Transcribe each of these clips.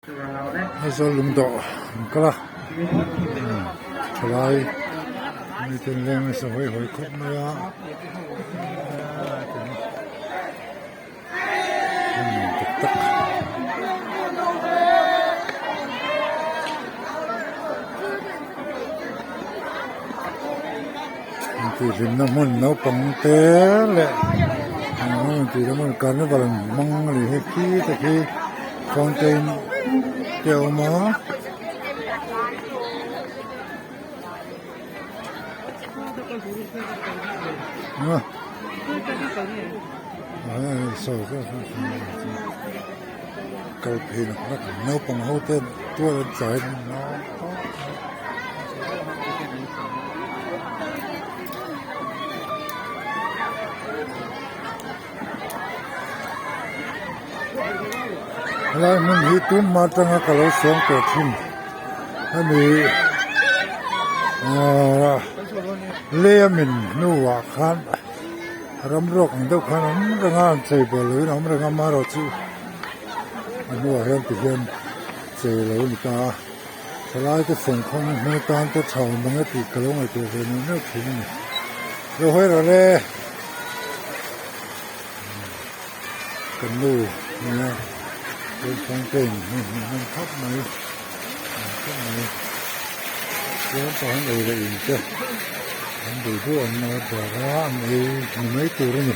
Aizawl lungdawh an kal a thalai mite an leng nasa hawi hawi khawp mai a tak tak. Intihhlimna hmun naupang te leh intihhlimna hmun carnival an hmang a nih hi khi te khi fountain te a awm a. Kal phei nak nak naupang ho te tual an chai Helai hmun hi tun hma atanga ka lo sawm tawh thin hemi ahh leiamin hnuah khan ram ruak ang deuh khan awm reng a an chei bawlh loin a awm reng a amaherawhchu a hnuah hian tihian chei a lo ni ta a thalai te fawngkhawng hmel tan te tha awm ang e tih ka lo ngaihtuah ve neuh neuh thin a ni lo hawi rawh le kan nu nia chuan fountain hi hmuh hman khawp mai khawp mai chuan tah hian ei leh in te an duh duh an order a an ei ni mai tur a ni.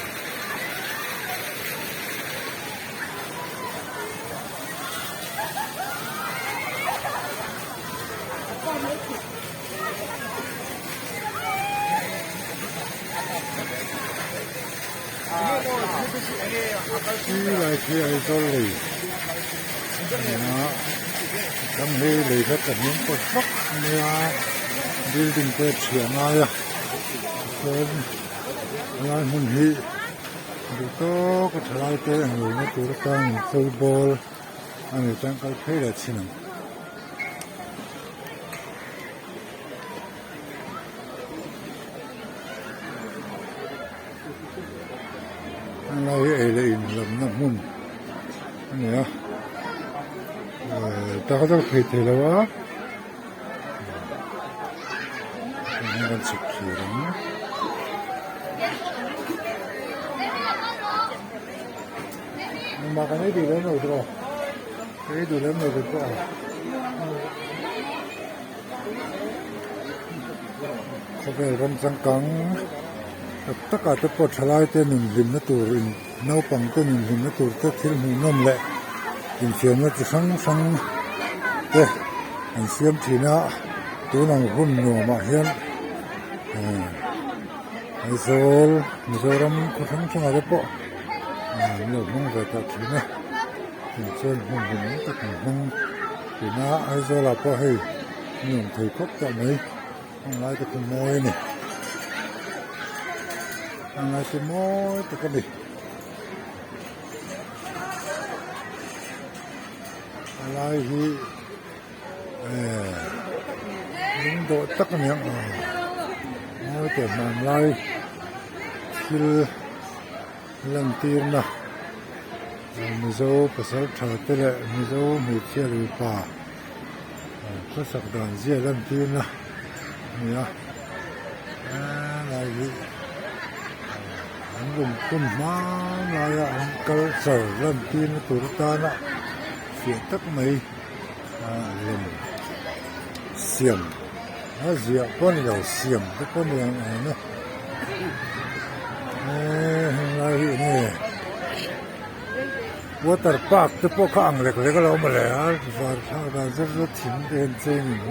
Khi lai khi Aizawl lei a ni a chuan hei lei kha ka hniam pawt vak mai a building te a chhiah ngai a tichuan helai hmun hi duh tawk a thalai te englo na tur atangin football a ni chuan kal phei leh thin ang. Helai hi ei leh in lamna hmun a ni a tak tak phei thei lo a kan chhuk thlir ang. Engmah kan ei duh lem lo tawh ka ei duh lem lo ve pawh a. Khawvel ram changkang tak takah te pawh thalai te nun hlimna tur in naupang te nun hlimna tur te thil hmuhnawm leh infiamna chi hrang hrang te an siam thin a tun ang hun nuamah hian Aizawl Mizoram khaw hrang hrangah te pawh an lo hmang ve tawh thin a tichuan hun hlimawm tak an hmang thin a Aizawlah pawh hei nuam thei khawp tawh mai heng lai te khu mawi a ni heng lai te mawi tak a ni a lai hi eh lung dawh tak a ni ang mawi teh hmanlai thil lantirna Mizo pasal tha te leh Mizo hmeichhia mipa khawsak dan zia lantirna a ni a helai hi an rawn phun hma laia an culture lantirna tur atana fiah tak mai lem siam a ziah pawh a ni lo siam te pawh a ni ang em e helai hi eng nge water park te pawh kha ang lek lek a lo awm le a var thlak dan zet zet thing te hian cheng in.